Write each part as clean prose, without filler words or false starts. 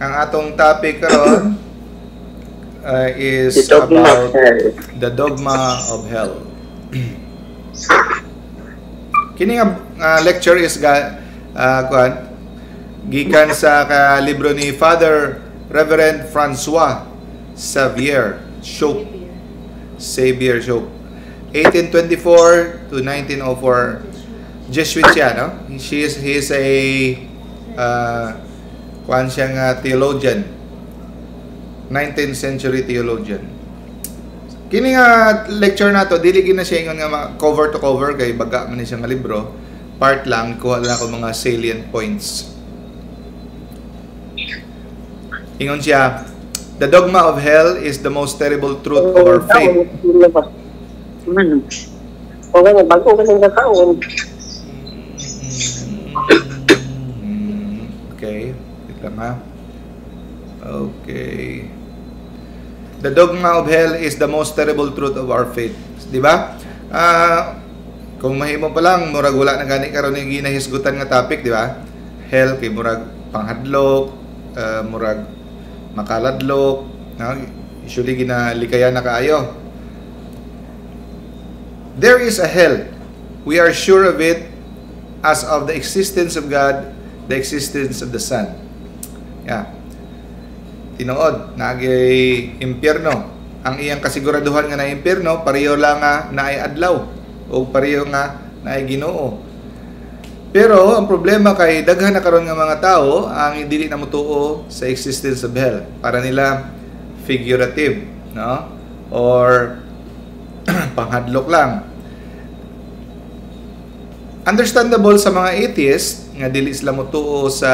Ang atong topic karon is The dogma about of hell. The dogma of hell. Kini nga lecture is ga kuan gikan sa ka libro ni Father Reverend Francois Xavier Schoep. Xavier Schoep. 1824 to 1904. Jesuit siya, no? She is he is a kuan siya nga theologian. 19th century theologian. Kini nga lecture nato, dili gid na siya ingon nga cover to cover kay baga man ni siya nga libro. Part lang, kuha lang ako mga salient points. Ingon siya, "The dogma of hell is the most terrible truth of our faith." Man. Okay na, bago ka nang kakaon. Okay. Wait lang ha. Okay. "The dogma of hell is the most terrible truth of our faith." Di ba? Kung mahimo pa lang, murag wala na gani karon yung ginahisgutan nga topic, di ba? Hell kay murag panghadlok, murag makaladlok, no? Usually ginalikayan na kaayo. "There is a hell. We are sure of it as of the existence of God, the existence of the Son." Yeah. Tinuod, naay impyerno. Ang iyang kasiguraduhan nga na impyerno, pareho lang nga naay adlaw o pareho nga naay Ginoo. Pero ang problema kay daghan na karon nga mga tao ang dili na motuo sa existence of hell. Para nila figurative, no? Or panghadlok lang. Understandable sa mga atheist nga dili sila motuo sa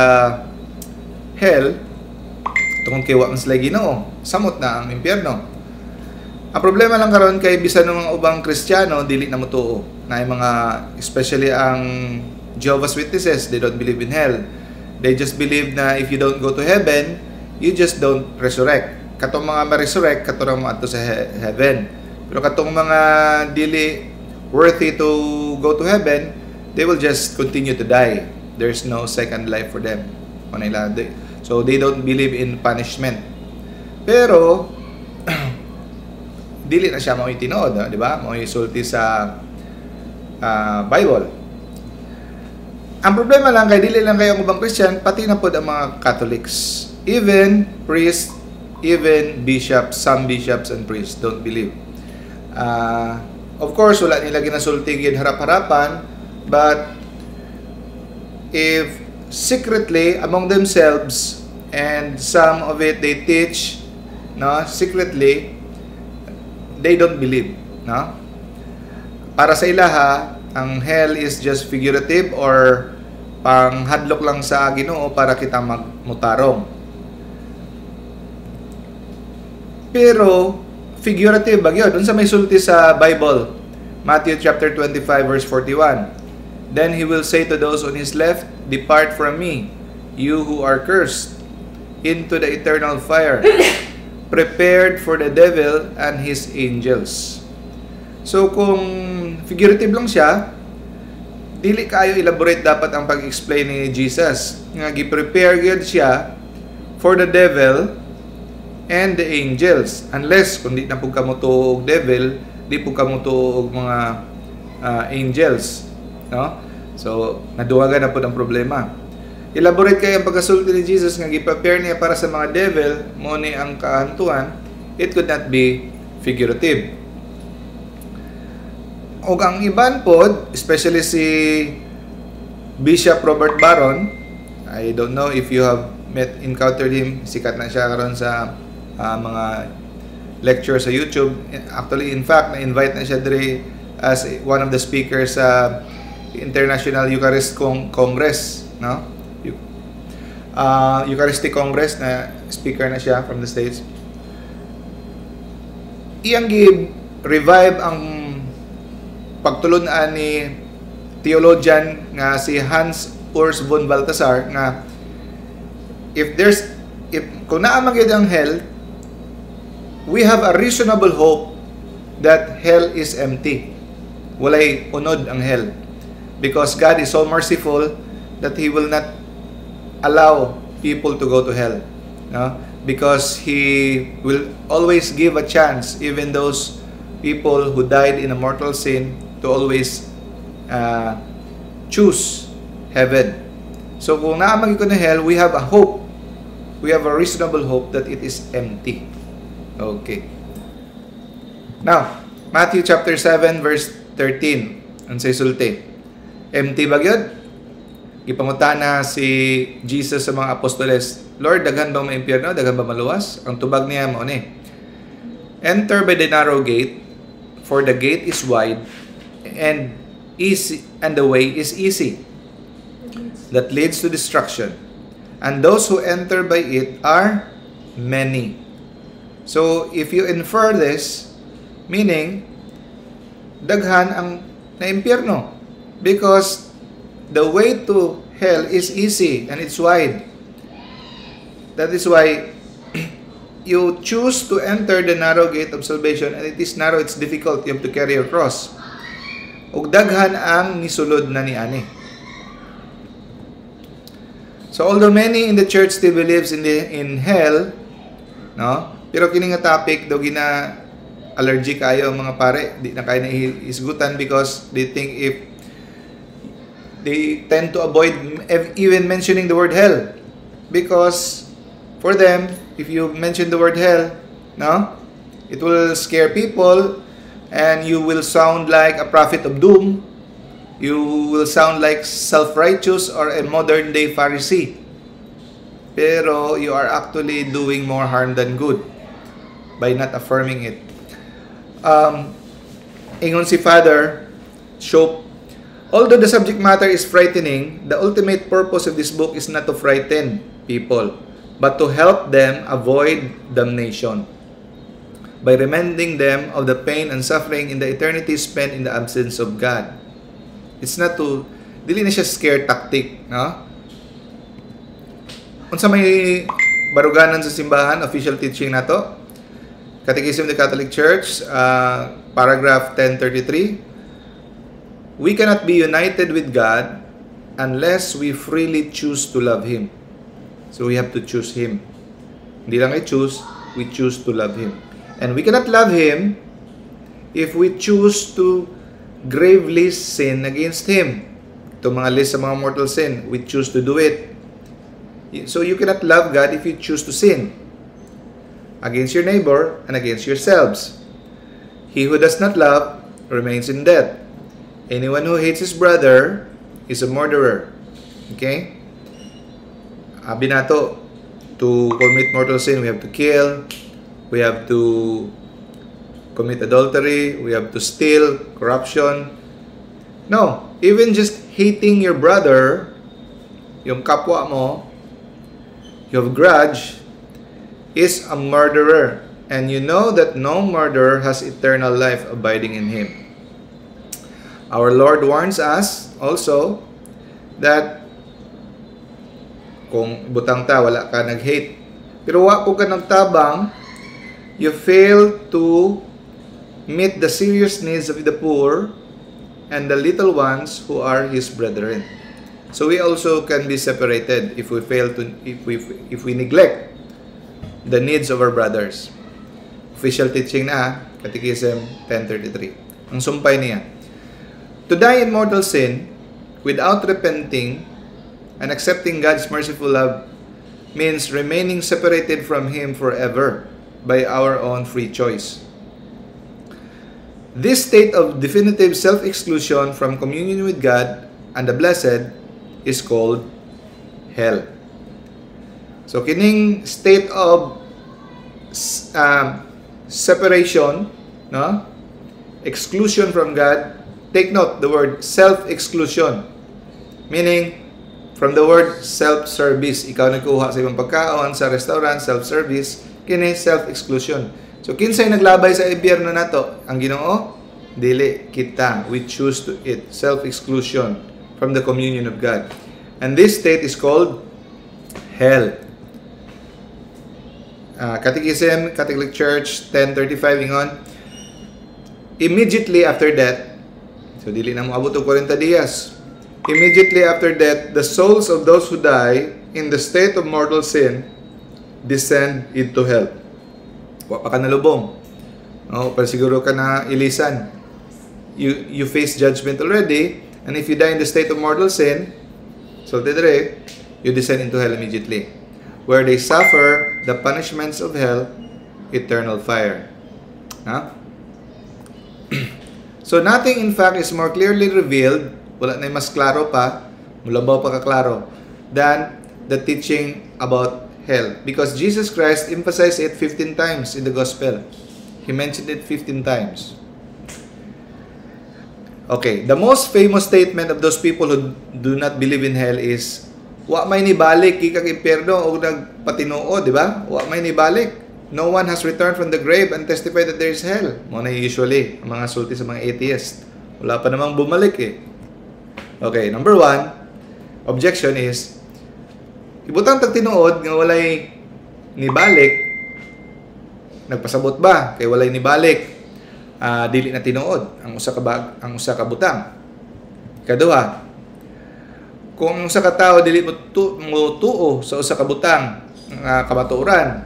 hell tungod kay wa man sila Ginoo. Samot na ang impyerno. Ang problema lang karon kay bisan ng mga ubang Kristiyano dili na motuo. Na mga, especially ang Jehovah's Witnesses, they don't believe in hell. They just believe na if you don't go to heaven, you just don't resurrect. Katong mga ma-resurrect, kato ra moadto sa heaven. Pero katong mga dili worthy to go to heaven, they will just continue to die. There's no second life for them. Manila. So they don't believe in punishment. Pero dili na siya mao'y tinuod, di ba? Mao'y sulti sa Bible. Ang problema lang kay dili lang kayo ang ubang Christian, pati na pod ang mga Catholics. Even priests, even bishops, some bishops and priests don't believe. Of course, wala nila ginasulti gid harap-harapan, but if secretly among themselves and some of it they teach, no, secretly they don't believe, no? Para sa ilaha, ang hell is just figurative or panghadlok lang sa Ginoo para kita magmutarong. Pero figurative ba gyud? Unsa may sulti sa Bible? Matthew chapter 25 verse 41. "Then he will say to those on his left, 'Depart from me, you who are cursed, into the eternal fire, prepared for the devil and his angels.'" So kung figurative lang siya, dili kayo elaborate dapat ang pag-explain ni Jesus nga gi-prepare gyud siya for the devil and the angels, unless kung di na pud kamo tuo og devil, di pud kamo tuo og mga angels, no? So naduwagan na pud ang problema. Elaborate kay ang pagkasulti ni Jesus nga gi-prepare niya para sa mga devil mo ni ang kahantuan, it could not be figurative. Og ang iban pod, especially si Bishop Robert Barron, I don't know if you have met encountered him, sikat na siya karon sa mga lecture sa YouTube. Actually, in fact, na-invite na siya diri as one of the speakers sa International Eucharist Congress, no? Eucharistic Congress na speaker na siya from the States. Iyang gi-revive ang pagtulun-an ni theologian nga si Hans Urs von Balthasar nga if there's if kung naa man gyud ang hell, we have a reasonable hope that hell is empty. Walay unod ang hell. Because God is so merciful that He will not allow people to go to hell. No? Because He will always give a chance, even those people who died in a mortal sin, to always choose heaven. So kung naa man ko na hell, we have a hope. We have a reasonable hope that it is empty. Okay. Now, Matthew chapter 7 verse 13. Unsay sulti? Empty ba gyud? Gipangutana si Jesus sa mga apostoles, "Lord, daghan ba maimpyerno? Daghan ba maluwas?" Ang tubag niya mao ni, "Enter by the narrow gate, for the gate is wide and easy and the way is easy that leads to destruction. And those who enter by it are many." So, if you infer this, meaning, daghan ang naimpyerno. Because the way to hell is easy and it's wide. That is why you choose to enter the narrow gate of salvation, and it is narrow, it's difficult, you have to carry your cross. Ug daghan ang nisulod na niani. So although many in the church still believes in hell, no? Pero kini nga topic daw gina allergic kayo ang mga pare, di na kayo naisgutan because they think if they tend to avoid even mentioning the word hell because for them, if you mention the word hell, no, it will scare people and you will sound like a prophet of doom. You will sound like self-righteous or a modern day Pharisee, pero you are actually doing more harm than good by not affirming it. Ingon si Father Shope, "Although the subject matter is frightening, the ultimate purpose of this book is not to frighten people, but to help them avoid damnation by reminding them of the pain and suffering in the eternity spent in the absence of God." It's not to, dili na siya scare tactic, no? Unsa may baruganan sa simbahan, official teaching nato? Catechism of the Catholic Church, paragraph 1033. We cannot be united with God unless we freely choose to love Him. So we have to choose Him. Hindi lang I-choose, we choose to love Him. And we cannot love Him if we choose to gravely sin against Him. Ito mga list sa mga mortal sin, we choose to do it. So you cannot love God if you choose to sin against your neighbor and against yourselves. He who does not love remains in death. Anyone who hates his brother is a murderer. Okay? Abi nato, to commit mortal sin, we have to kill, we have to commit adultery, we have to steal, corruption. No, even just hating your brother, yung kapwa mo, you have grudge, is a murderer. And you know that no murderer has eternal life abiding in him. Our Lord warns us also that kung butang ta, wala ka nag-hate, pero wa pud ka nagtabang, you fail to meet the serious needs of the poor and the little ones who are his brethren. So we also can be separated if we fail to if we neglect the needs of our brothers. Official teaching na, Catechism 1033. Ang sumpay niya, to die in mortal sin without repenting and accepting God's merciful love means remaining separated from Him forever by our own free choice. This state of definitive self-exclusion from communion with God and the blessed is called hell. So kining state of separation, no? Exclusion from God. Take note the word self-exclusion. Meaning from the word self-service, ikaw nagkuha sa imong pagkaon sa restaurant, self-service, kini self-exclusion. So kinsay naglabay sa impyerno nato? Ang Ginoo? Dili kita. We choose to it. Self-exclusion from the communion of God. And this state is called hell. Catechism, Catholic Church 1035 ingon, immediately after death, so dili na moabot og 40 dias. Immediately after death, the souls of those who die in the state of mortal sin descend into hell. Wa pa ka nalubong. No, pero siguro ka na ilisan. You face judgment already, and if you die in the state of mortal sin, so dire, you descend into hell immediately, where they suffer the punishments of hell, eternal fire. Ha? So nothing in fact is more clearly revealed, wala na mas klaro pa, mulabaw pa ka klaro, than the teaching about hell. Because Jesus Christ emphasized it 15 times in the Gospel. He mentioned it 15 times. Okay, the most famous statement of those people who do not believe in hell is, "Wa may nibalik gikan impyerno o nagpatinuod," di ba? Wa may nibalik. "No one has returned from the grave and testified that there is hell." Mao na usually ang mga sulti sa mga atheist. Wala pa namang bumalik eh. Okay, number one, objection is, ibutang tag tinuod nga walay nibalik, nagpasabot ba kay walay nibalik, dili na tinuod ang usa ka butang? Kaduha, kung ang usa ka tawo dili mo tuo sa usa ka butang nga kamatuoran,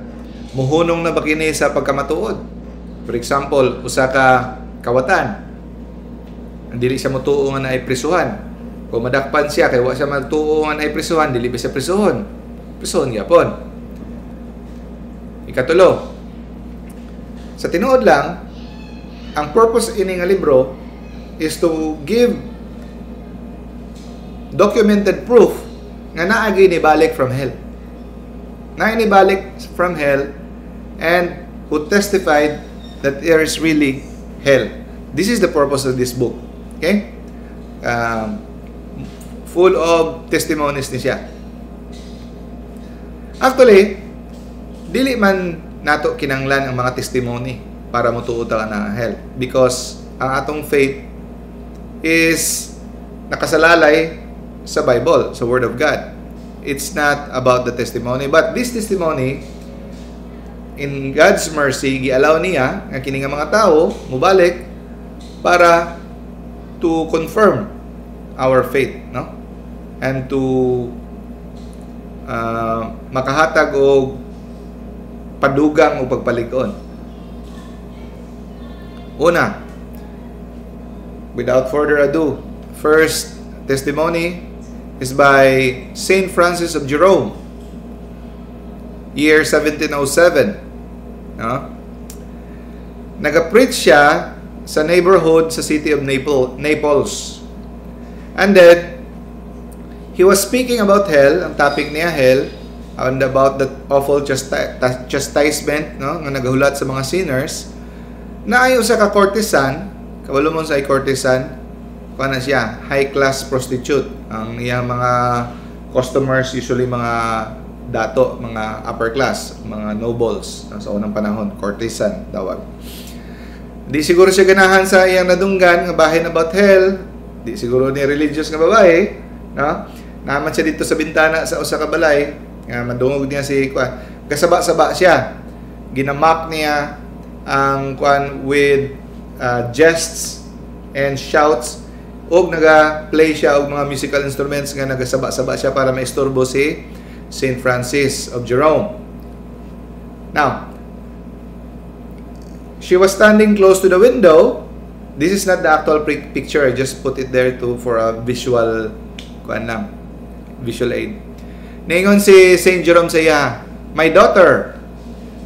muhunong na ba kini sa pagkamatuod? For example, usa ka kawatan, dili siya motuo nga naay prisuhan. Kung madakpan siya kay wa siya magtuo nga naay prisuhan, dili ba siya prisuhon? Prisuhon gyapon. Ikatulo, sa tinuod lang, ang purpose ini nga libro is to give documented proof nga naa gyud nibalik from hell. Naa nibalik from hell and who testified that there is really hell. This is the purpose of this book. Okay? Full of testimonies ni siya. Actually, dili man nato kinanglan ang mga testimony para motuo ta na hell because ang atong faith is nakasalalay sa Bible, sa Word of God. It's not about the testimony, but this testimony, in God's mercy, giallow niya nga kini nga mga tao mobalik para to confirm our faith, no? And to makahatag og padugang o pagpalig-on. Una, without further ado, first testimony is by Saint Francis of Jerome, year 1707. No? Naga-preach siya sa neighborhood sa city of Naples. And then, he was speaking about hell, ang topic niya hell, and about the awful chastisement, no, nga nagahulat sa mga sinners. Naay usa ka courtesan, kabalo mo sa courtesan, kuan na siya, high class prostitute. Ang iyang mga customers usually mga dato, mga upper class, mga nobles sa unang panahon, courtesan tawag. Di siguro siya ganahan sa iyang nadunggan nga bahin about hell, di siguro ni religious nga babae, no? Naman siya dito sa bintana sa usa ka balay, nga madungog niya si kuan. Kasaba-saba siya. Gina-mock niya ang kuan with jests and shouts og naga-play siya og mga musical instruments nga nagasaba-saba siya para maistorbo si Saint Francis of Jerome. Now, she was standing close to the window. This is not the actual picture. I just put it there to for a visual kuan lang, visual aid. Ningon si Saint Jerome sa iya, "My daughter,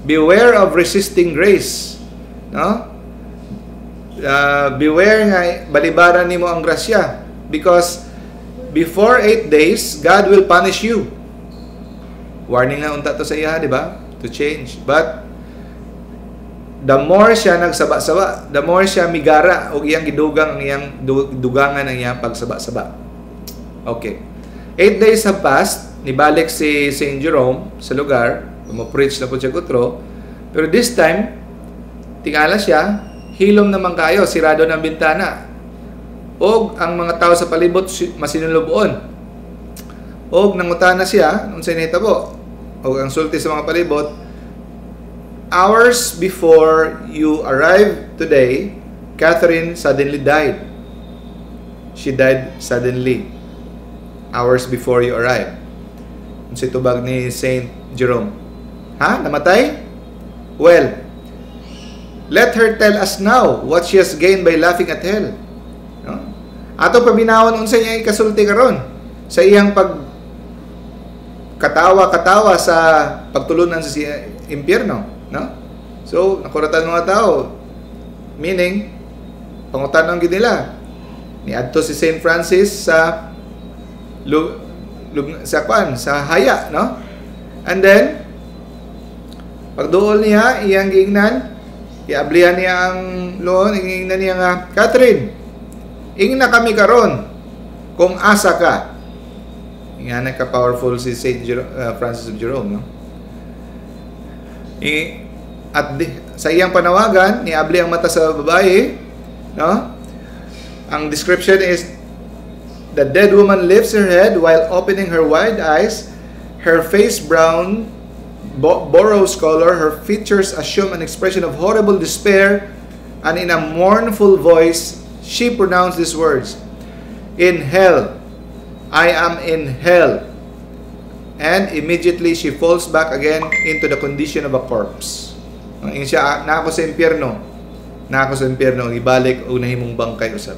beware of resisting grace." No? Beware nga balibaran nimo ang grasya because before 8 days, God will punish you. Warning na unta to sa iya, di ba? To change. But the more siya nagsaba-saba, the more siya migara og iyang gidugang ang iyang dugangan ang iyang pagsaba-saba. Okay. 8 days have passed, nibalik si Saint Jerome sa lugar, mo-preach na po siya kutro, pero this time, tingala siya, hilom naman kayo, sirado ng bintana. Og ang mga tao sa palibot masinulubon. Og nangutana siya, unsay nahitabo? Og ang sulti sa mga palibot, "Hours before you arrived today, Catherine suddenly died. She died suddenly. Hours before you arrived." Unsay tubag ni Saint Jerome? Ha? Namatay? Well, let her tell us now what she has gained by laughing at hell. No? Ato paminawon unsa niya ikasulti karon sa iyang pag katawa-katawa sa pagtulunan sa siya impyerno, no? So, nakuratan mga tao. Meaning, pangutanon gid nila. Niadto si Saint Francis sa sa kwan, sa haya, no? And then pagduol niya, iyang giingnan, iablihan niya ang luon, giingnan niya nga, "Catherine, ingna kami karon kung asa ka." Nga nagka-powerful si Saint Francis of Jerome, no? At sa iyang panawagan, niabli ang mata sa babae, no? Ang description is, "The dead woman lifts her head while opening her wide eyes, her face brown, borrows color, her features assume an expression of horrible despair, and in a mournful voice, she pronounced these words, 'In hell, I am in hell.' And immediately she falls back again into the condition of a corpse." Ang ingon siya, "Ah, naa ko sa impyerno. Naa ko sa impyerno," ibalik o nahimong bangkay usab.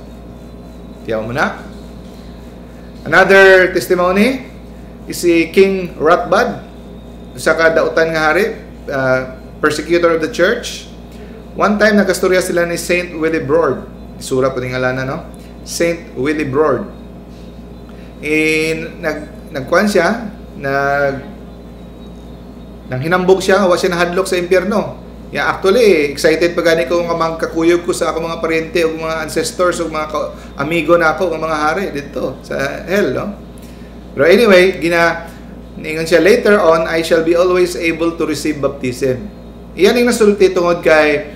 Tiyaw mo na. Another testimony is si King Ratbad, usa ka dautan nga hari, persecutor of the church. One time nagkastorya sila ni Saint Willibrord. Isura po ning ngalana, no? Saint Willibrord. In nagkuan siya, nang hinambog siya, wa siya nahadlok sa impyerno. Yeah, actually, excited pa gani ko nga magkakuyog ko sa ako mga paryente o mga ancestors o mga amigo na ako nga mga hari dito sa hell, no? Pero anyway, gina ningon siya later on, "I shall be always able to receive baptism." Iyan ang nasulti tungod kay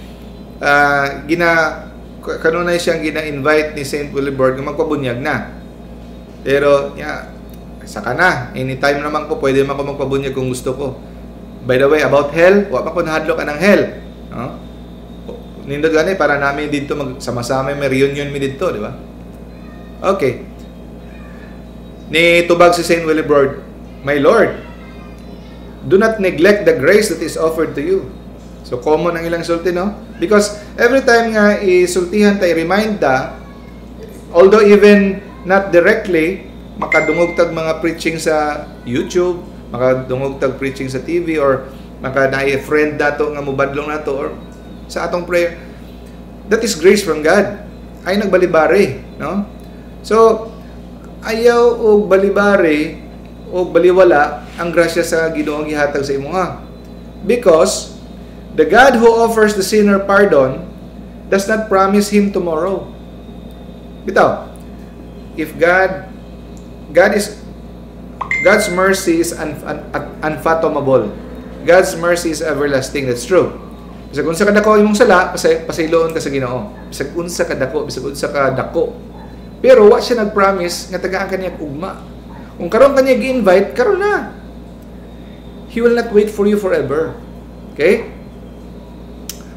gina kanunay siyang gina-invite ni Saint Willibrord nga magpabunyag na. Pero yeah, saka na, anytime naman ko, pwede naman ko magpabunyag kung gusto ko. By the way, about hell, wa pa ko nahadlok anang hell. No? Nindot gani para namin dito magsama-sama, may reunion mi dito, di ba? Okay. Ni tubag si Saint Willibrord, "My Lord, do not neglect the grace that is offered to you." So common ang ilang sulti, no? Because every time nga isultihan ta, i-remind ta, although even not directly, makadungog tag mga preaching sa YouTube, makadungog tag preaching sa TV, or maka naay friend nato nga mubadlong nato or sa atong prayer. That is grace from God. Ay nagbalibare, no? So, ayaw og balibare o baliwala ang grasya sa Ginoo gihatag sa imuha. Because the God who offers the sinner pardon does not promise him tomorrow. Bitaw, if God God is God's mercy is unfathomable. God's mercy is everlasting. That's true. Bisag unsa ka dako imong sala, pasayloon ka sa Ginoo. Bisag unsa ka dako, bisag unsa ka dako. Pero wa siya nag-promise nga tagaan ka niya ugma. Kung karon ka niya gi-invite, karon na. He will not wait for you forever. Okay?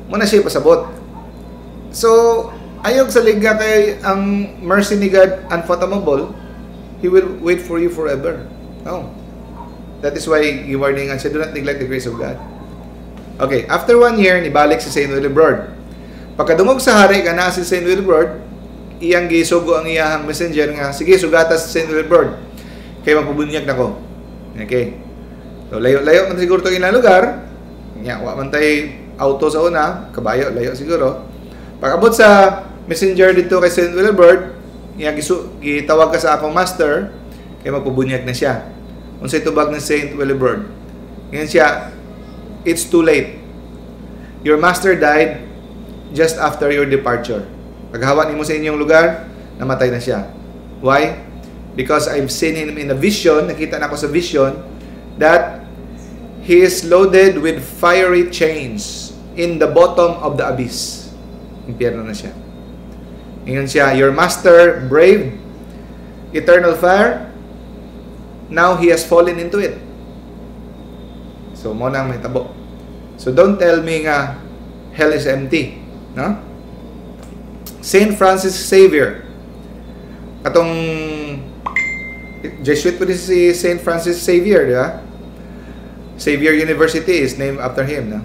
Mao na siya pasabot. So, ayog sa liga kay ang mercy ni God unfathomable, He will wait for you forever. No. That is why gi-warningan siya, do not neglect the grace of God. Okay, after one year, nibalik si St. Willibrord. Pagkadungog sa hari, nga naa si St. Willibrord, iyang gisugo ang iyahang messenger nga, "Sige, sugata si St. Willibrord. Kay magpabunyag na ko." Okay. So, layo-layo man siguro itong ilang lugar. Nya, wa man tay auto sa una, kabayo, layo siguro. Pag-abot sa messenger dito kay St. Willibrord, iya gitawag ka sa akong master, kay magpabunyag na siya. Unsay tubag ni St. Willibrord? Ngayon siya, "It's too late. Your master died just after your departure. Paghawa nimo sa inyong lugar, namatay na siya. Why? Because I've seen him in a vision, nakita na ako sa vision, that he is loaded with fiery chains in the bottom of the abyss." Impyerno na siya. Ingon siya, "Your master braved eternal fire, now he has fallen into it." So, mao nang mahitabo. So, don't tell me nga hell is empty. No? Saint Francis Xavier. Katong Jesuit po din si Saint Francis Xavier, di ba? Xavier University is named after him, no?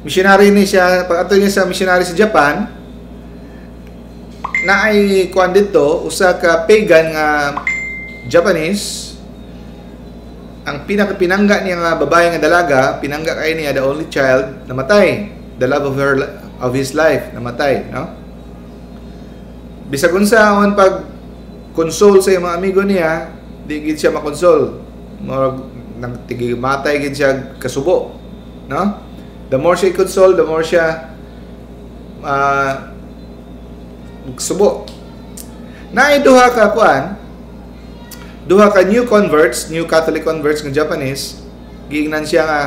Missionary ni siya. Pag ato niya sa missionary sa Japan, naay kuan didto, usa ka pagan nga Japanese. Ang pinakapinangga niya nga babae nga dalaga, pinangga kay niya, the only child, namatay. The love of his life, namatay, no? Bisag unsa pag console sa mga amigo niya, di gid siya makonsol. Murag nang tigi matay gid siya kasubo, no? The more siya console, the more siya subo. Naay duha ka kuan, duha ka new converts, new Catholic converts nga Japanese, giingnan siya nga,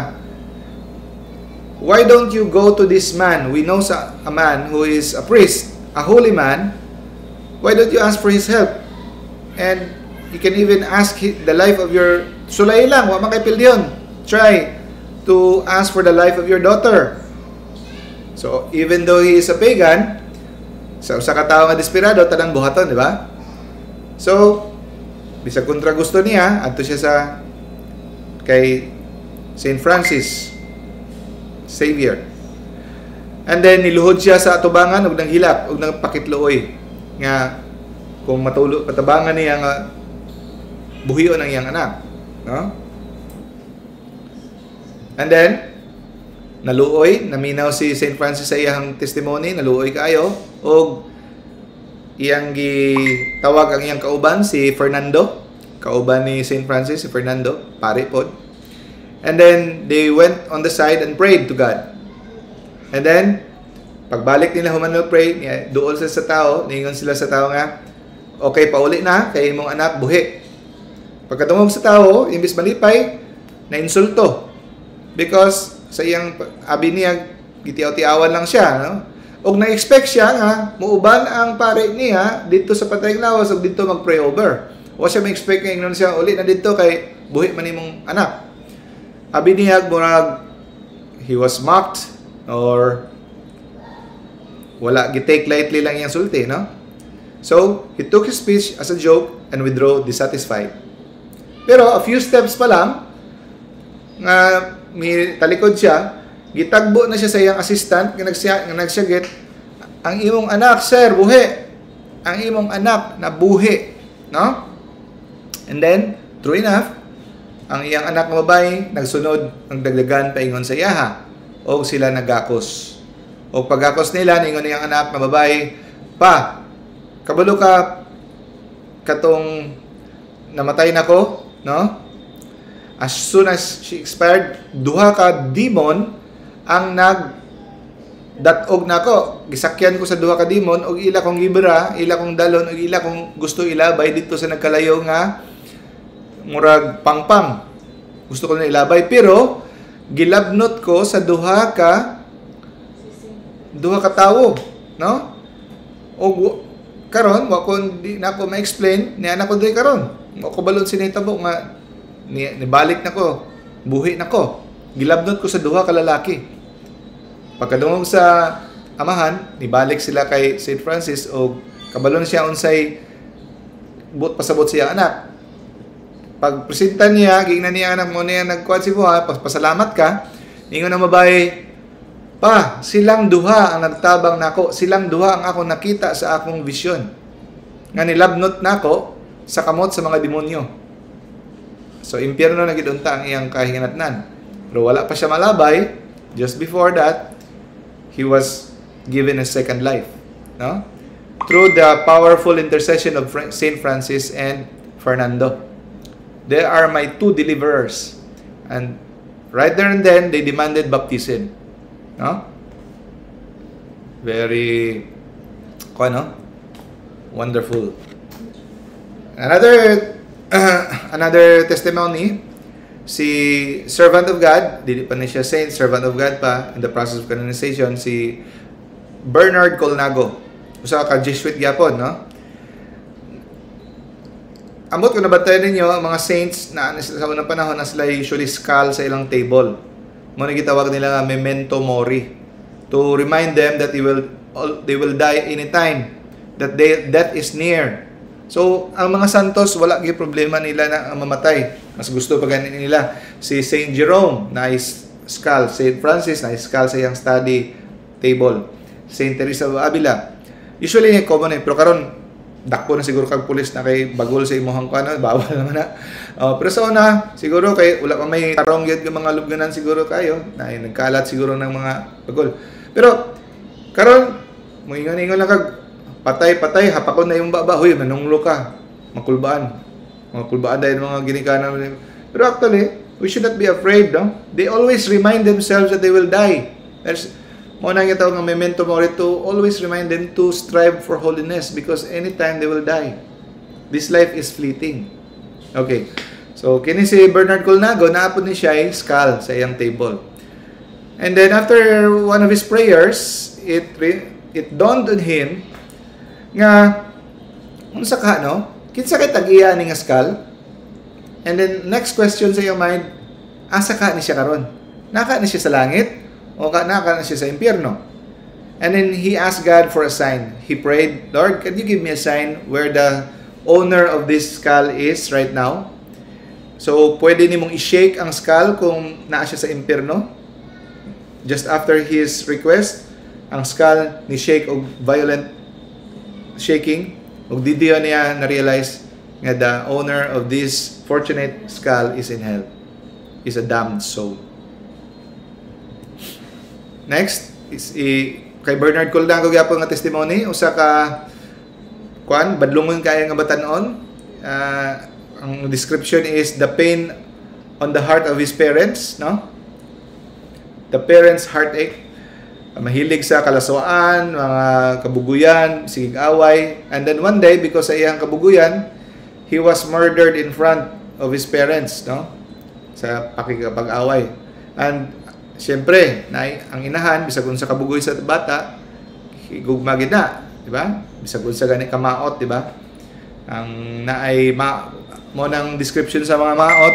"Why don't you go to this man? We know sa a man who is a priest, a holy man. Why don't you ask for his help? And you can even ask the life of your sulay lang, wa man kay pildiyon. Try to ask for the life of your daughter." So, even though he is a pagan, sa usa ka tawo nga desperado, tanang buhaton, di ba? So, bisag kontra gusto niya, adto siya sa kay Saint Francis Xavier. And then niluhod siya sa atubangan ug nanghilak ug nagpakitluoy nga kung matulo patabangan niya nga buhion ang iyang anak, no? And then naluoy, naminaw si Saint Francis sa iyang testimony, naluoy kaayo og iyang gitawag ang iyang kauban, si Fernando, kauban ni Saint Francis si Fernando, pari pod. And then they went on the side and prayed to God. And then pagbalik nila human pray, niya, duol sila sa tao, niingon sila sa tao nga, "Okay, pauli na kay imong anak buhi." Pagkadungog sa tao, imbis malipay, na insulto. Because sa iyang abi niya, gitiaw-tiawan lang siya, no? Og na-expect siya nga muuban ang pare niya didto sa patayng lawas ug didto mag-pray over. Wa siya ma-expect nga ingnon siya, "Uli na didto kay buhi man imong anak." Abi niya murag he was mocked or wala, gi-take lightly lang iyang sulti, no? So, he took his speech as a joke and withdrew dissatisfied. Pero a few steps pa lang nga mi talikod siya, gitagbo na siya sa iyang assistant nga nagsyagit, "Ang imong anak, sir, buhi. Ang imong anak na buhi," no? And then, true enough, ang iyang anak nga babae nagsunod ang dagdagan paingon sa iyaha og sila nagakos. Og pagakos nila, ningon niyang anak nga babae, "Pa, kabalo ka katong namatay nako, no?" As soon as she expired, duha ka demon ang nag datog nako. Gisakyan ko sa duha ka demon og ila kong gibra, ila kong dalon og ila kong gusto ilabay didto sa nagkalayo nga murag pangpang. Gusto ko na ilabay, pero gilabnot ko sa duha ka tawo, no? Og karon wa ko, di na ako ma-explain niya na ko diri karon. Wa ko balon sinitabo nga ni, nibalik na ko, buhi na ko. Gilabnot ko sa duha ka lalaki." Pagkadungog sa amahan, nibalik sila kay St. Francis og kabalon siya unsay buot pasabot siya anak. Pag presenta niya, giingnan niya anak mo niya nagkuan si buha, pasalamat ka. Ningon ang babae, "Pa, silang duha ang nagtabang nako, silang duha ang akong nakita sa akong vision. Nga nilabnot nako sa kamot sa mga demonyo." So impyerno na gid unta ang iyang kahinatnan. Pero wala pa siya malabay, just before that, he was given a second life, no? Through the powerful intercession of Saint Francis and Fernando. "They are my two deliverers." And right there and then, they demanded baptism. No? Very, kuan, no? Wonderful. Another testimony, si servant of God, dili pa ni siya saint, servant of God pa, in the process of canonization, si Bernard Colnago. Usa ka Jesuit gyapon, no? Ambot kung nabantayan ninyo, ang mga saints na sa unang panahon na sila usually skull sa ilang table. Mao na gitawag nila nga memento mori, to remind them that they will die anytime, that death is near. So, ang mga santos, wala gyud problema nila na ang mamatay. Mas gusto pa gani nila. Si Saint Jerome, na skull. Saint Francis, na skull sa iyang study table. Saint Teresa of Avila. Usually, common eh. Pero karon dakpo na siguro kag pulis na kay bagol sa imuhang kuan, bawal naman na. Pero sa una, siguro kay wala pa may tarong gyud nga mga lubganan siguro kayo, na nagkalat siguro ng mga bagol. Pero karon moingon-ingon lang kag patay patay, hapakon na yung baba, huy, manunglo ka, makulbaan. Makulbaan dahil mga ginikanan. Pero actually, we should not be afraid, no? They always remind themselves that they will die. There's mao na nga tawag nga memento mori, to always remind them to strive for holiness because anytime they will die. This life is fleeting. Okay. So, kini si Bernard Colnago, naa pod ni siya ay skull sa iyang table. And then after one of his prayers, it dawned on him nga unsa ka, no? Kinsa kay tag-iya ani nga skull? And then next question sa iyang mind, asa ka ni siya karon? Naka ni siya sa langit o ka naka na siya sa impyerno? And then he asked God for a sign. He prayed, "Lord, can you give me a sign where the owner of this skull is right now?" So, pwede nimong i-shake ang skull kung naa siya sa impyerno. Just after his request, ang skull ni shake og violent shaking, ug didto niya na-realize nga the owner of this fortunate skull is in hell, is a damned soul. Next is kay Bernard Colnago gyapon nga testimony, usa ka kuan, badlungon kaayo nga batan-on. Ang description is the pain on the heart of his parents, no? The parents' heartache. Mahilig sa kalaswaan, mga kabuguyan, sigig away. And then one day, because sa iyang kabuguyan, he was murdered in front of his parents, no? Sa pakikipag-away. And siyempre, na, ang inahan, bisag unsa kabugoy sa bata, higugma gid na, di ba? Bisag unsa gani kamaot, di ba? Ang naay ma mo nang description sa mga maot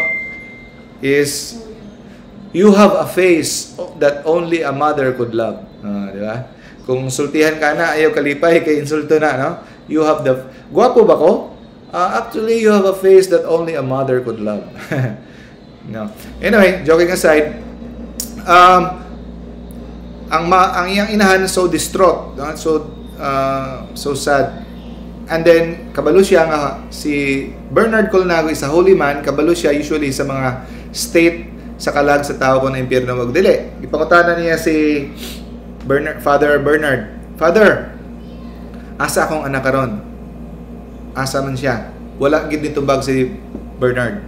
is "You have a face that only a mother could love." Di ba? Kung sultihan ka na, ayaw kalipay kay insulto na, no? You have the Gwapo ba ko? Actually, you have a face that only a mother could love. No. Anyway, joking aside, ang iyang inahan so distraught, no? So sad. And then kabalo siya nga si Bernard Colnago is a holy man, kabalo siya usually sa mga state sa kalag sa tao kung na impyerno o dili. Ipangutana niya si Bernard, Father Bernard, "Father, asa akong anak karon? Asa man siya?" Wala gid nitubag si Bernard.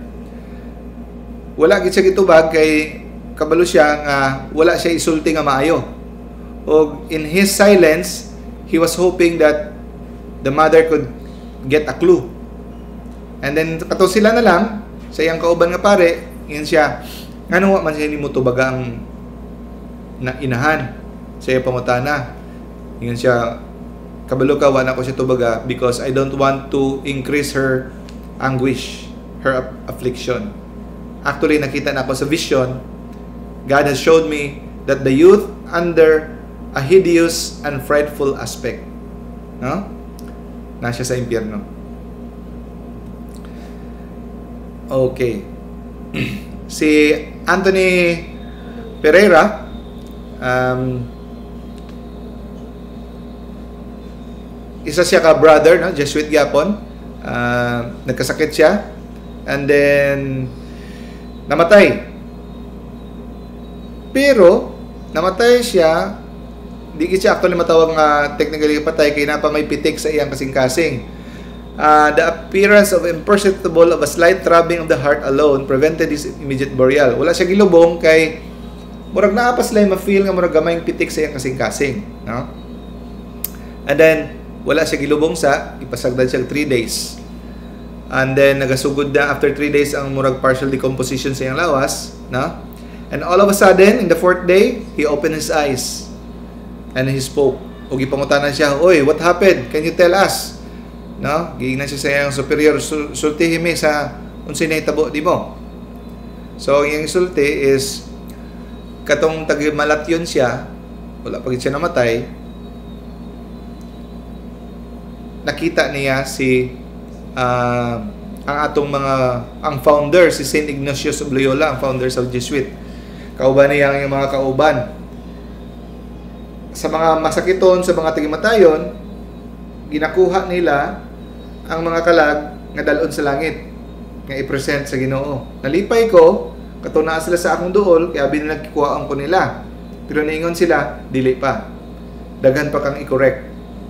Wala gid siya gitubag kay kabalo siya nga wala siya isulti nga maayo. Og in his silence, he was hoping that the mother could get a clue. And then kato sila na lang sa iyang kauban nga pare, ingon siya, "Ngano wa man siya nimo tubaga ang na inahan?" Sa iyang pangutana. Ingon siya, "Kabalo ka, wala ko siya tubaga because I don't want to increase her anguish, her affliction. Actually, nakita na ako sa vision, God has showed me that the youth under a hideous and frightful aspect." No? Na siya sa impyerno. Okay. Si Anthony Pereira, isa siya ka brother, no? Jesuit gyapon. Nagkasakit siya and then namatay. Pero namatay siya, di gid siya actually matawag nga technically patay kay naa pa may pitik sa iyang kasing-kasing. The appearance of imperceptible of a slight throbbing of the heart alone prevented his immediate burial. Wala siya gilubong kay murag naa pa sila ma-feel nga murag gamayng pitik sa iyang kasing-kasing, no? And then wala siya gilubong sa ipasagdan siya 3 days. And then nagasugod na after 3 days ang murag partial decomposition sa iyang lawas, no? And all of a sudden, in the fourth day, he opened his eyes and he spoke. Ug gipangutana siya, "Oy, what happened? Can you tell us?" No? Giingnan siya sa iyang superior, "Sultihi mi sa unsay nahitabo nimo." So, ang iyang sulti is katong tagimalatyon siya, wala pa gid siya namatay, nakita niya si Ang atong mga ang founder si Saint Ignatius of Loyola, ang founder sa Jesuit. Kauban niya ang mga kauban. Sa mga masakiton, sa mga tigimatayon, ginakuha nila ang mga kalag nga dalon sa langit nga i-present sa Ginoo. Nalipay ko kato naa sila sa akong duol kay abi nila gikuhaon ko nila. Pero niingon sila, dili pa. Daghan pa kang i-correct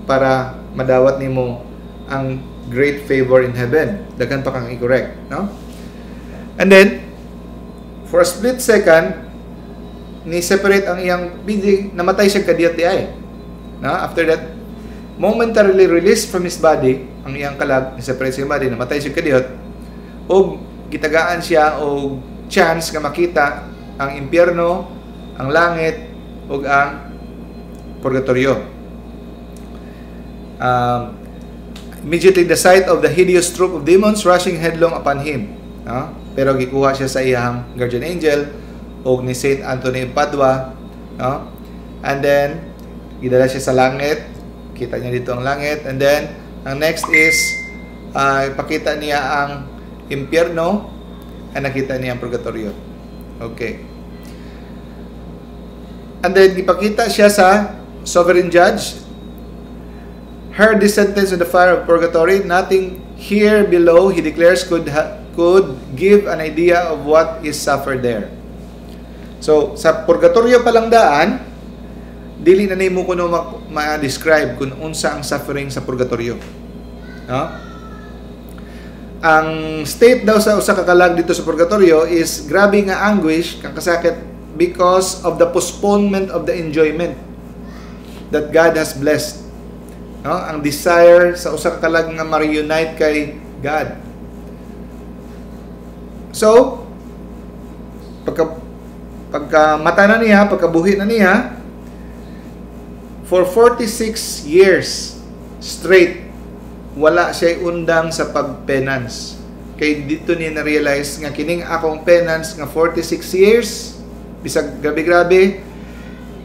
para madawat nimo ang great favor in heaven. Daghan pa kang i-correct, no? And then, for a split second, ni separate ang iyang body, namatay siya kadiyot di ay. No? After that, momentarily released from his body, ang iyang kalag, ni separate sa iyang body, namatay siya kadiyot, og gitagaan siya og chance nga makita ang impyerno, ang langit, ug ang purgatorio. Immediately the sight of the hideous troop of demons rushing headlong upon him. No? Pero gikuha siya sa iyang guardian angel og ni Saint Anthony of Padua, no? And then gidala siya sa langit. Kita niya dito ang langit. And then ang next is ipakita niya ang impyerno and nakita niya ang purgatorio. Okay. And then ipakita siya sa sovereign judge. Heard this sentence in the fire of purgatory, "Nothing here below," he declares, could give an idea of what is suffered there. So, sa purgatorio pa lang daan, dili na nimo kuno ma-describe kung unsa ang suffering sa purgatorio. No? Ang state daw sa usa ka kalag dito sa purgatorio is grabe nga anguish, kang kasakit because of the postponement of the enjoyment that God has blessed. No? Ang desire sa usa ka kalag nga ma-reunite kay God. So, pagka pagka mata na niya, pagkabuhi na niya, for 46 years straight, wala siya undang sa pagpenance. Kay dito niya na-realize nga kining akong penance nga 46 years, bisag grabe-grabe,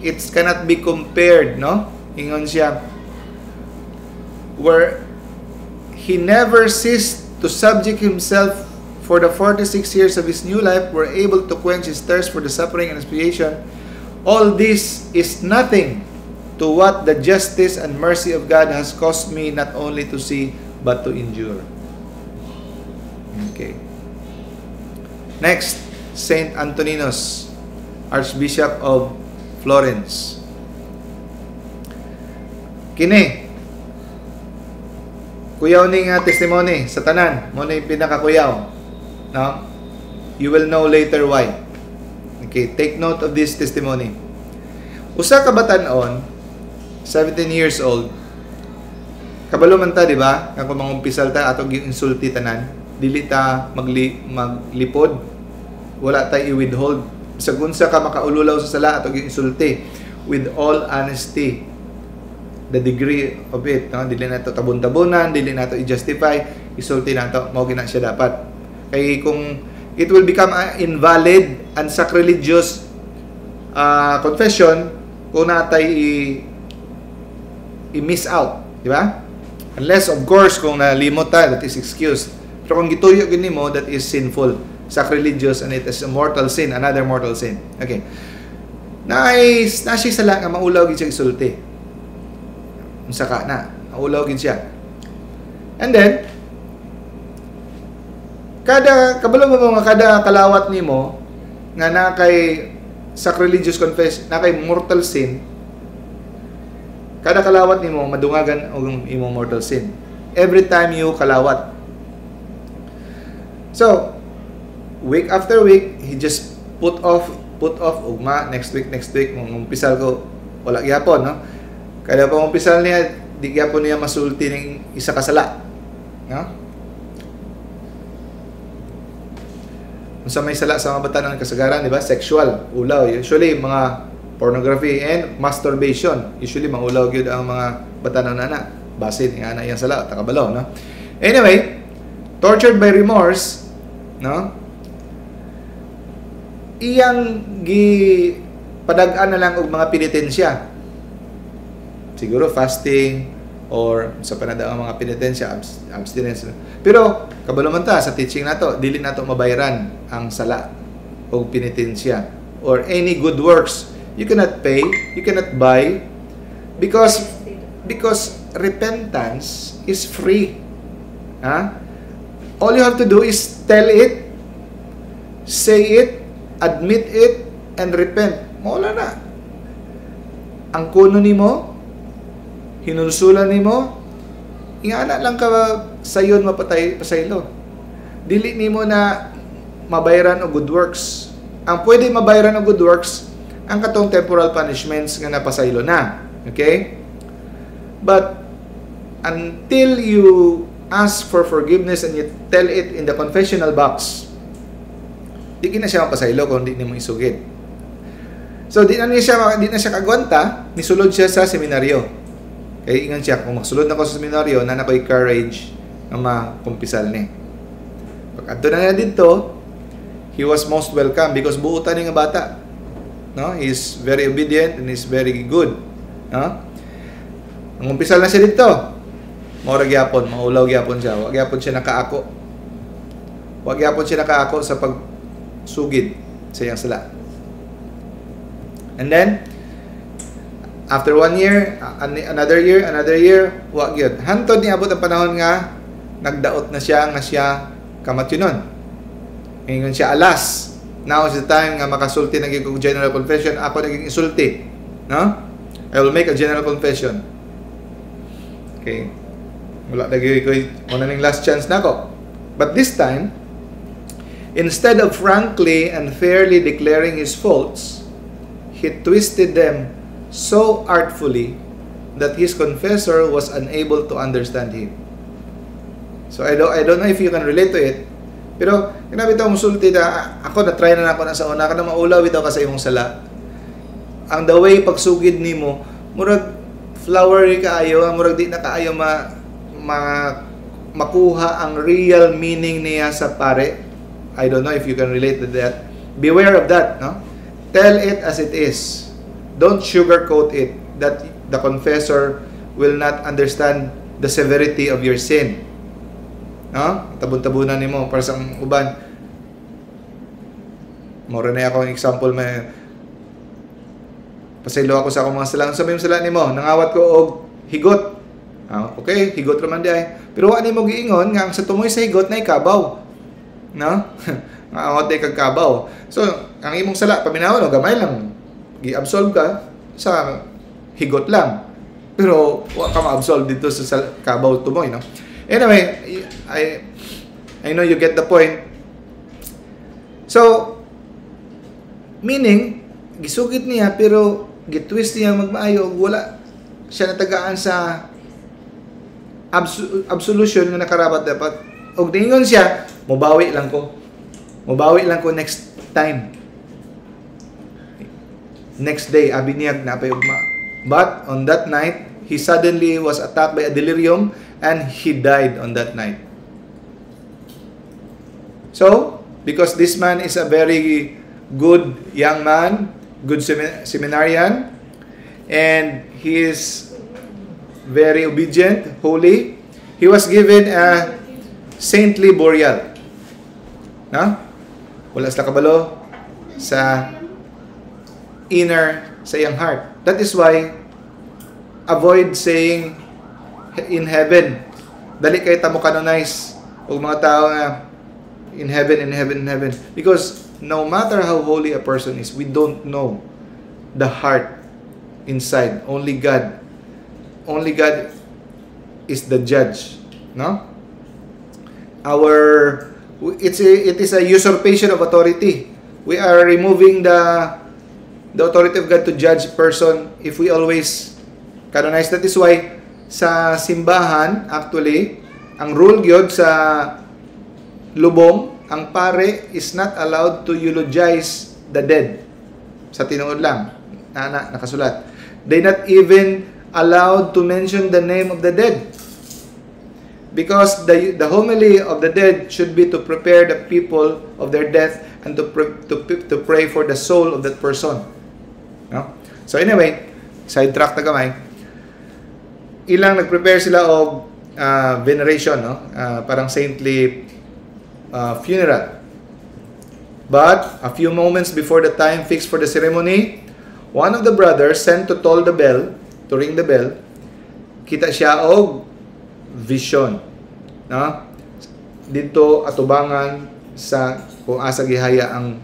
it cannot be compared, no? Ingon siya, where he never ceased to subject himself for the 46 years of his new life were able to quench his thirst for the suffering and expiation. All this is nothing to what the justice and mercy of God has caused me not only to see but to endure. Okay. Next, Saint Antoninus, Archbishop of Florence. Kini, kuyaw ni nga testimony sa tanan, mao na pinakakuyaw. No? You will know later why. Okay, take note of this testimony. Usa ka batan-on, 17 years old, kabalo man ta, di ba? Nga kung mangumpisal ta, ato insulti tanan, dili ta maglipod, wala ta i-withhold. Bisag unsa ka makaululaw sa sala, ato insulti with all honesty, the degree of it, no? Dili nato tabon-tabonan, dili nato i-justify, isulti nato, mao gina siya dapat. Kay kung it will become invalid and sacrilegious confession kung natay i-miss out, di ba? Unless, of course, kung nalimot ta, that is excused. Pero kung gituyo gini mo, that is sinful, sacrilegious, and it is a mortal sin, another mortal sin. Okay. Naay na siya sala nga maulaw gid siya isulti. Unsa ka na, maulaw gid siya. And then kada kabalo mo nga kada kalawat nimo nga na kay sacrilegious confess, na kay mortal sin, kada kalawat nimo madungagan og imong mortal sin every time you kalawat. So week after week, he just put off, put off, ugma, next week, next week mangumpisal ko, wala gyapon, no? Kada pa umpisal niya, di gyapon niya masulti ning isa ka sala, no? Unsa may sala sa mga bata ng kasagaran, di ba? Sexual, ulaw. Usually, mga pornography and masturbation. Usually, maulaw gyud ang mga bata ng nana. Basin, nga na iyang sala, takabalaw, no? Anyway, tortured by remorse, no? Iyang gi padag-an na lang og mga penitensya. Siguro fasting, Or sa panada ang mga penitensya, abstinence. Pero kabalo man ta sa teaching nato, dili nato mabayaran ang sala o penitensya or any good works. You cannot pay, you cannot buy because repentance is free. Ha? All you have to do is tell it, say it, admit it, and repent. Mao na. Ang kuno nimo, hinulsulan nimo, ingana lang ka sayon mapatay pasaylo. Dili nimo na mabayaran og good works. Ang pwede mabayaran og good works ang katong temporal punishments nga napasaylo na. Okay? But until you ask for forgiveness and you tell it in the confessional box, di na siya mapasaylo kung di nimo isugid. So di na siya kagwanta, nisulod siya sa seminaryo. Kay ingon siya, kung magsulod na ko sa seminaryo, na na ko'y courage nga makumpisal ni. Pag adto na niya didto, he was most welcome because buutan ni nga bata. No? He's very obedient and he's very good. No? Ang umpisal na siya didto. Mao ra gyapon, maulaw gyapon siya. Wa gyapon siya nakaako. Wa gyapon siya nakaako sa pagsugid sa iyang sala. And then, after one year, another year, wa gyud. Hantod niabot ang panahon nga nagdaot na siya nga siya kamatyonon. Ingon siya, "Alas, now is the time nga makasulti na gyud kog general confession, ako naging isulti." No? I will make a general confession. Okay. Wala na gyud ko, mao ning last chance nako. But this time, instead of frankly and fairly declaring his faults, he twisted them so artfully that his confessor was unable to understand him. So I don't know if you can relate to it. Pero grabe bitaw musulti na ako, na try na nako na sa una ka na maulaw bitaw ka sa imong sala. Ang the way pagsugid nimo, murag flowery kaayo, murag di na kaayo ma makuha ang real meaning niya sa pare. I don't know if you can relate to that. Beware of that, no? Tell it as it is. Don't sugarcoat it that the confessor will not understand the severity of your sin. No? Tabon-tabunan nimo para sa uban. Mao na ako ang example, may pasaylo ako sa akong mga sala. Sa may sala nimo, nangawat ko og higot. Ah, okay, higot raman di ay. Pero wa nimo giingon nga ang sa tumoy sa higot na ikabaw. No? Nga awat di kag kabaw. So, ang imong sala paminaw no, gamay lang. Gi-absolve ka sa higot lang. Pero wa ka ma-absolve didto sa kabaw tumoy, no? Anyway, I know you get the point. So, meaning, gisugid niya pero gitwist niya magmaayo ug wala siya natagaan sa absolution nga nakarapat dapat. Og ningon siya, "Mobawi lang ko. Mobawi lang ko next time." Next day, abi niya napay ugma. But on that night, he suddenly was attacked by a delirium and he died on that night. So, because this man is a very good young man, good seminarian, and he is very obedient, holy, he was given a saintly burial. No? Wala sila kabalo sa inner sa iyang heart. That is why avoid saying "in heaven." Dali kay ta mo canonize og mga tao nga in heaven, in heaven, in heaven. Because no matter how holy a person is, we don't know the heart inside. Only God. Only God is the judge. No? Our it's a, it is a usurpation of authority. We are removing the authority of God to judge person if we always canonize. That is why sa simbahan, actually, ang rule gyud sa lubong, ang pare is not allowed to eulogize the dead. Sa tinuod lang, na nakasulat. They not even allowed to mention the name of the dead. Because the homily of the dead should be to prepare the people of their death and to pray for the soul of that person. No? So anyway, sidetrack na gamay. Ilang nag-prepare sila og veneration, no? Parang saintly funeral. But a few moments before the time fixed for the ceremony, one of the brothers sent to toll the bell, to ring the bell, kita siya og vision. No? Dito atubangan sa kung asa gihaya ang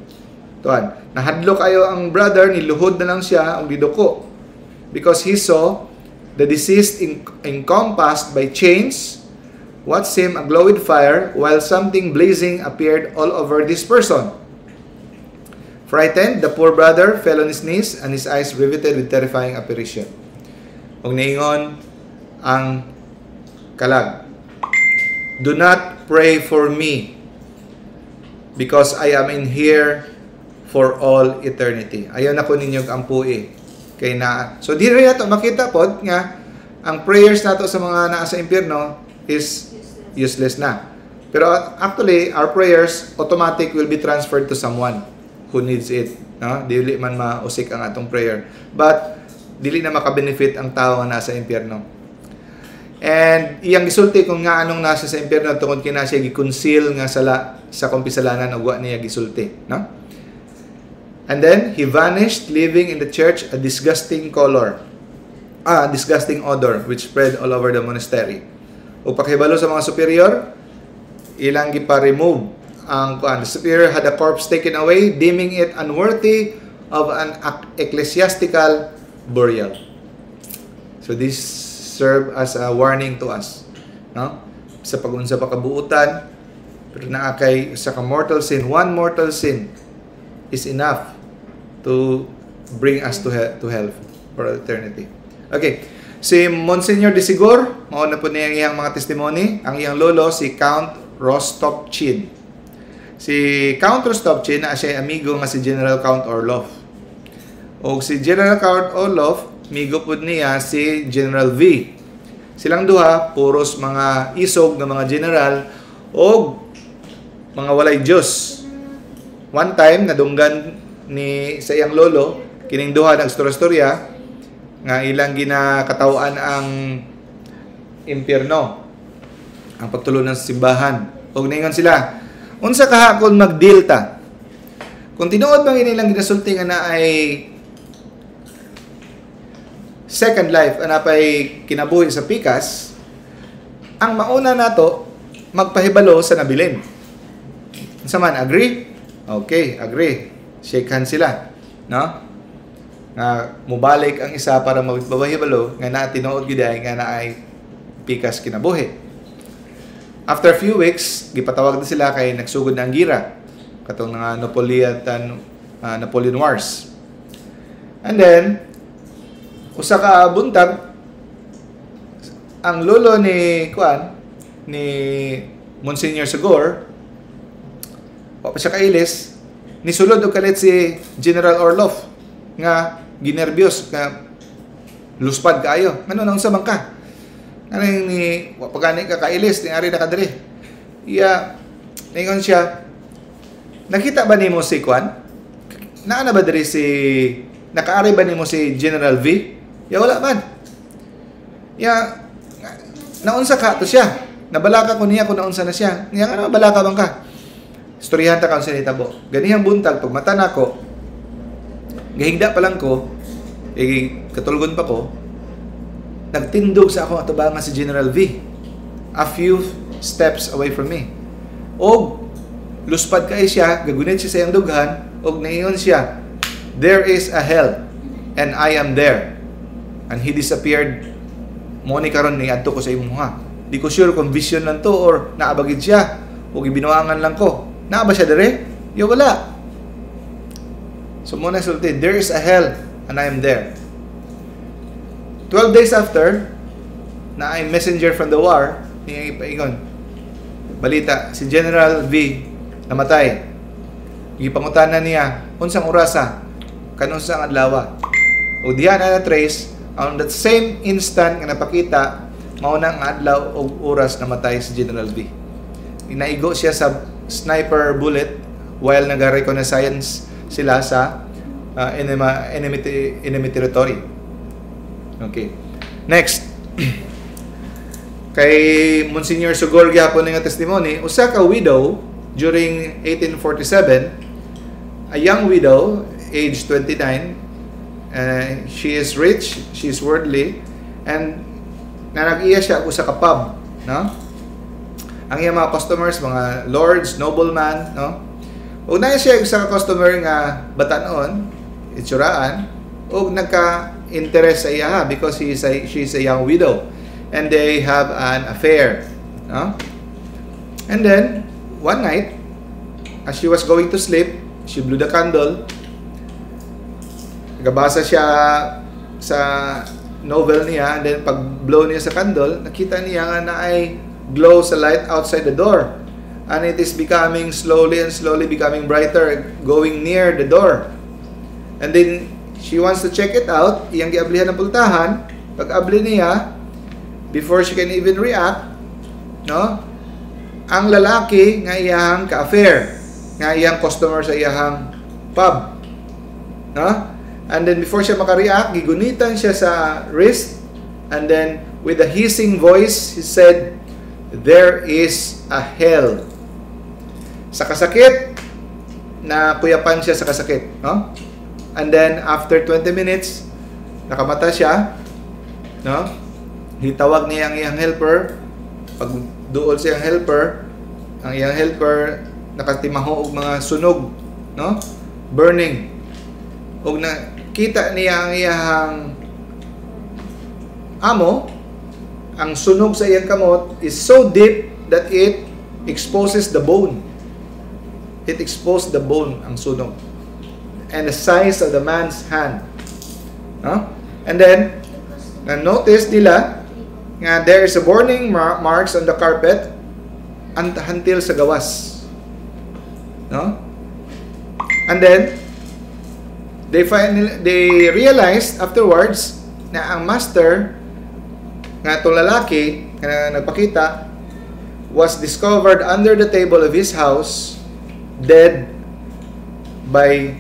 tuan. Nahadlok kayo ang brother, niluhod na lang siya og giduko. Because he saw the deceased encompassed by chains, what seemed aglow with fire, while something blazing appeared all over this person. Frightened, the poor brother fell on his knees and his eyes riveted with terrifying apparition. Ug niingon ang kalag, "Do not pray for me because I am in here for all eternity. Ayaw na ko ninyong ampui." Kay na so di rin nato makita pod nga ang prayers nato sa mga naa sa impyerno is useless na. Pero actually, our prayers automatic will be transferred to someone who needs it. No? Dili man mausik ang atong prayer. But dili na makabenefit ang tao nga nasa impyerno. And iyang gisulti kung nga anong nasa sa impyerno tungod kay na siya gi-conceal nga sala sa kumpisalanan ug wa niya gisulti, no? And then he vanished, leaving in the church a disgusting color, disgusting odor which spread all over the monastery. Ug pakihibalo sa mga superior, ilang gipa-remove ang kuan. The superior had the corpse taken away, deeming it unworthy of an ecclesiastical burial. So this serve as a warning to us, no? Sa pag-unsa pa kabuutan, pero naa kay sa ka mortal sin, one mortal sin is enough to bring us to hell for eternity. Okay. Si Monsignor de Sigur, mao na po niya ang iyang mga testimony. Ang iyang lolo, si Count Rostopchin. Si Count Rostopchin na siya amigo nga si General Count Orlov. O si General Count Orlov, migo pud niya si General V. Silang duha, puros mga isog nga mga general o mga walay Diyos. One time, nadunggan ni sa iyang lolo, kining duha nagstorya-storya nga ilang ginakatawan ang impyerno, ang pagtulo ng simbahan. Og ningon sila, "Unsa kaha kung mag-deal ta? Kung tinuod bang inilang ginasulti nga na ay second life, ana pay kinabuhi sa pikas, ang mauna nato magpahibalo sa nabilin. Unsa man, agree?" Okay, agree. Shake hand sila, no? Nga mubalik ang isa para magpahibalo nga naa tinuod gyud ay nga naay pikas kinabuhi. After a few weeks, gipatawag na sila kay nagsugod na ang gira katong nga Napoleon Wars. And then usa ka buntag, ang lolo ni kuan ni Monsignor Segor, wa pa siya kailis, nisulod og kalit si General Orlov nga ginerbyos nga luspad kaayo. "Ngano, naunsa man ka? Ano ni wa pa gani ka kailis ni ari na ka diri?" Iya, ningon siya, "Nakita ba nimo si kuan? Naa na ba diri si nakaari ba nimo si General V?" "Ya, wala man." "Ya, naunsa ka to siya? Nabalaka ko niya kung naunsa na siya." "Niya nga balaka bang ka? Istoryahan ta ka sa nitabo. Ganihang buntag, pag mata nako, gahigda pa lang ko, eh, katulgon pa ko, nagtindog sa akong atubangan si General V a few steps away from me. Og luspad kay siya, gagunit siya sa iyang dughan, og naingon siya, 'There is a hell, and I am there.' And he disappeared. Mo ni karon ni adto ko sa imuha. Di ko sure kung vision lang to or naa ba gid siya o gibinuangan lang ko. Naa ba siya dire?" "Yo, wala." So mo na sulti, "There is a hell and I am there." 12 days after, na ay messenger from the war, ni paingon. Balita, si General V namatay. Gipangutana niya, unsang orasa, kanunsang adlaw. O diha na na-trace, on that same instant nga napakita, mao na ang adlaw og oras namatay si General V. Inaigo siya sa sniper bullet while naga-reconnaissance sila sa enemy territory. Okay. Next. Kay Monsignor Sugor gyapon nga testimony, usa ka widow during 1847, a young widow, age 29, she is rich, she is worldly, and nanag-iya siya og usa ka pub, no? Ang iyang mga customers, mga lords, nobleman, no? Ug naa siya usa ka customer nga batanon, itsuraan, ug nagka-interest sa iya because he is a, she is a young widow and they have an affair, no? And then one night, as she was going to sleep, she blew the candle. Nagabasa siya sa novel niya, and then pag blow niya sa candle, nakita niya nga naay glow sa light outside the door. And it is becoming slowly and slowly becoming brighter, going near the door. And then she wants to check it out, iyang giablihan ang pultahan. Pag abli niya, before she can even react, no? Ang lalaki nga iyang ka-affair, nga iyang customer sa iyang pub. No? And then before siya makareact, gigunitan siya sa wrist, and then with a hissing voice, he said, "There is a hell." Sa kasakit, na kuyapan siya sa kasakit, no? And then after 20 minutes, nakamata siya, no? Gitawag niya ang iyang helper. Pag duol sa iyang helper, ang iyang helper nakatimaho og mga sunog, no? Burning. Ug nakita niya ang iyang amo, ang sunog sa iyang kamot is so deep that it exposes the bone. It exposed the bone, ang sunog. And the size of the man's hand. No? And then, na-notice nila nga there is a burning marks on the carpet until sa gawas. No? And then, they realized afterwards na ang master nga itong lalaki nga nagpakita was discovered under the table of his house, dead by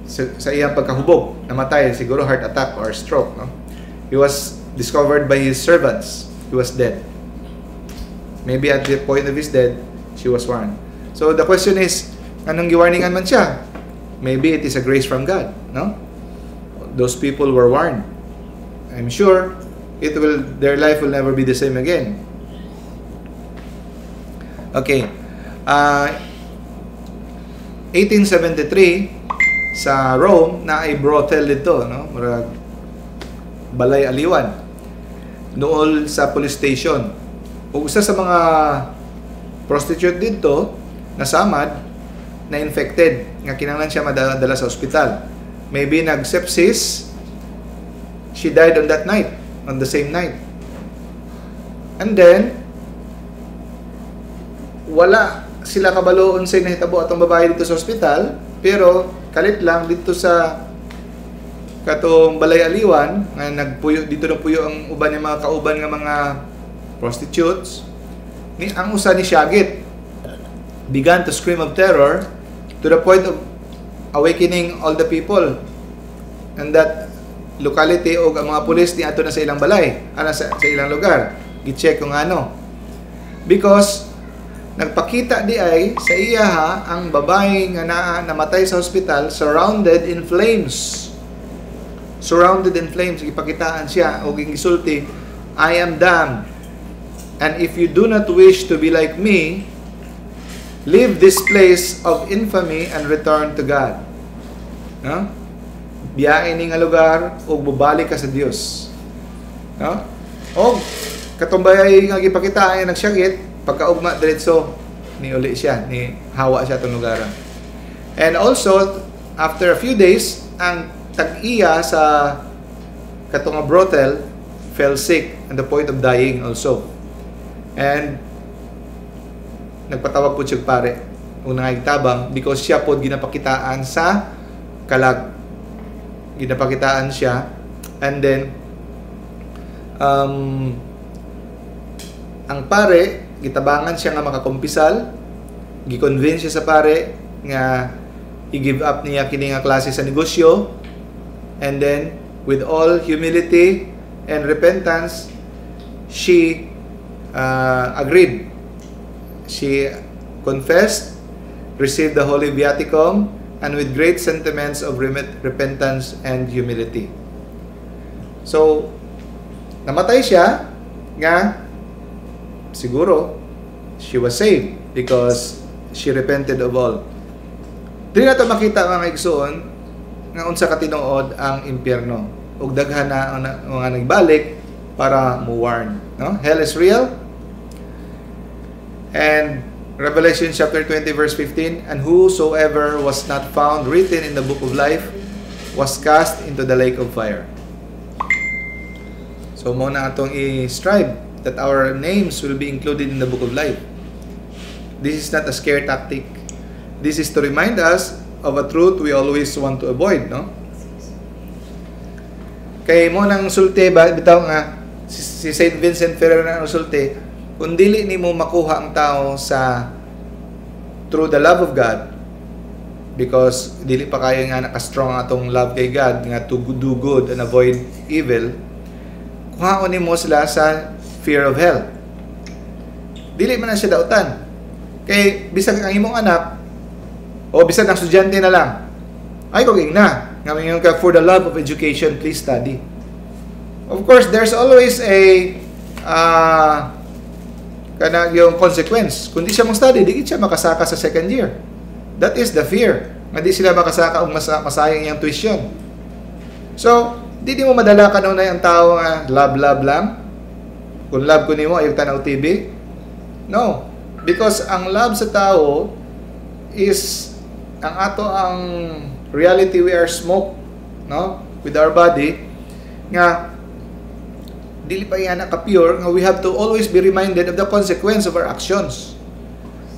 sa iyang pagkahubog. Namatay, siguro heart attack or stroke, no? He was discovered by his servants. He was dead. Maybe at the point of his death, she was warned. So the question is, anong giwarningan man siya? Maybe it is a grace from God, no? Those people were warned. I'm sure it will their life will never be the same again. Okay. 1873 sa Rome naay brothel dito, no? Murag balay aliwan. Nool sa police station. Ug usa sa mga prostitute dito nasamad na infected nga kinahanglan siya madala sa ospital. Maybe nag-sepsis, she died on that night, on the same night. And then wala sila kabalo unsay nahitabo atong babae dito sa ospital, pero kalit lang dito sa katong balay aliwan nga nagpuyo dito, nagpuyo ang uban ng mga kauban nga mga prostitutes ni ang usa ni syagit, began to scream of terror to the point of awakening all the people and that locality, og ang mga pulis ni adto na sa ilang balay ana sa ilang lugar, gi-check kung ano, because nagpakita di ay sa iya ha ang babae nga naa namatay sa ospital, surrounded in flames. Surrounded in flames, gipakitaan siya og gisulti, "I am damned, and if you do not wish to be like me, leave this place of infamy and return to God," no? Biyain ni nga lugar ug mobalik ka sa Dios, no? Og katong babae nga gipakitaan nga nagsyagit, pagkaugma diretso ni uli siya, ni hawa siya atong lugar. And also, after a few days, ang tag-iya sa katong nga brothel fell sick and the point of dying also. And nagpatawag po siya pare ug nangaytabang because siya po ginapakitaan sa kalag. Ginapakitaan siya, and then ang pare gitabangan siya nga makakumpisal. Gi-convince siya sa pare nga i-give up niya kini nga klase sa negosyo, and then with all humility and repentance, she agreed. She confessed, received the Holy Viaticum, and with great sentiments of repentance and humility. So, namatay siya nga siguro she was saved because she repented of all. Dili nato makita, mga igsoon, nga unsa ka tinuod ang impyerno ug daghan na ang mga nagbalik para mo warn, no? Hell is real. And Revelation chapter 20 verse 15, "And whosoever was not found written in the book of life was cast into the lake of fire." So mao na atong i-strive that our names will be included in the book of life. This is not a scare tactic. This is to remind us of a truth we always want to avoid, no? Kay mao nang sulti ba bitaw nga si Saint Vincent Ferrer na ang sulti, kung dili nimo makuha ang tao sa through the love of God, because dili pa kayo nga naka-strong ang atong love kay God nga to do good and avoid evil, kuhaon nimo sila sa fear of hell. Dili man na siya dautan. Kay bisag ang imong anak o bisag ang estudyante na lang, ay kog ingna nga mingon ka, "For the love of education, please study." Of course, there's always a kana yung consequence. Kung di siya mag-study, di siya makasaka sa second year. That is the fear. Nga di sila makasaka og masayang iyang tuition. So, di mo madala kanunay ang tao nga love love lang. Kung love ko nimo, ayaw tanaw TV. No. Because ang love sa tao is ang ato ang reality, we are smoke, no, with our body nga dili pa yan ka pure nga we have to always be reminded of the consequence of our actions.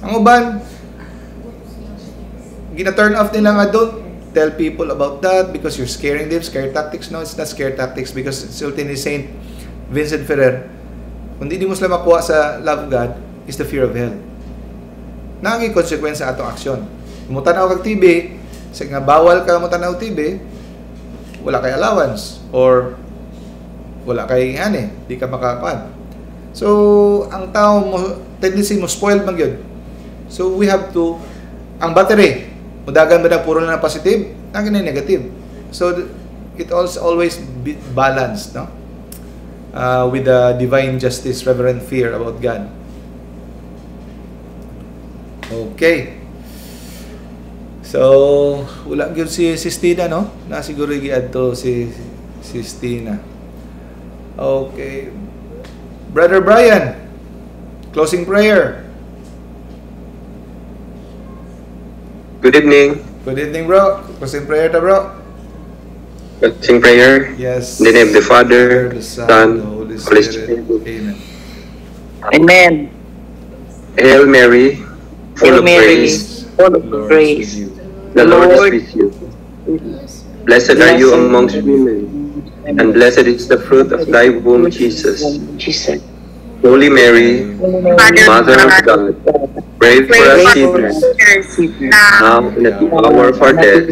Ang uban gina turn off nila nga don't tell people about that because you're scaring them, scare tactics. No, it's not scare tactics because sulti ni Saint Vincent Ferrer, kung di mo sila makuha sa love of God is the fear of hell. Naagi consequence sa atong aksyon. Kung mutanaw kag TV, sa nga bawal ka mutanaw TV, wala kay allowance or wala kay ani, di ka makakuan. So, ang tao mo tendency mo spoiled man gyud. So, we have to ang battery, mudagan ba na puro na positive, ang na negative. So, it also always be balanced, no? With the divine justice, reverent fear about God. Okay. So, wala gyud si Sistina, no? Na siguro giadto si Sistina. Okay. Brother Brian, closing prayer. Good evening. Good evening, bro. Closing prayer ta, bro. Closing prayer. Yes. In the name of the Father, the Son, Son, the Holy Holy Spirit. Spirit. Amen. Amen. Hail Mary, full Hail of Mary, grace, full of Lord is grace. with you. The Lord is Lord with you. Blessed are you Blessed amongst women, and blessed is the fruit of thy womb, Jesus. Jesus. Holy Mary, Mother of God, pray for us sinners, now and at the hour of our death.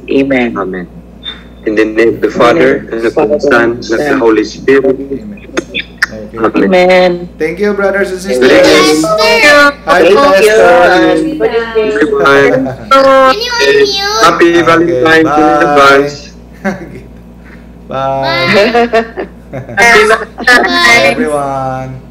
Amen. Amen. In the name of the Father, and of the Son, and of the Holy Spirit. Amen. Okay. Amen. Amen. Thank you, brothers and Good sisters. evening. Hi, Thank you. Esther. Good evening. Bye. Can you unmute? Happy Okay, Valentine's in bye. advance. Bye. Bye. Bye, everyone.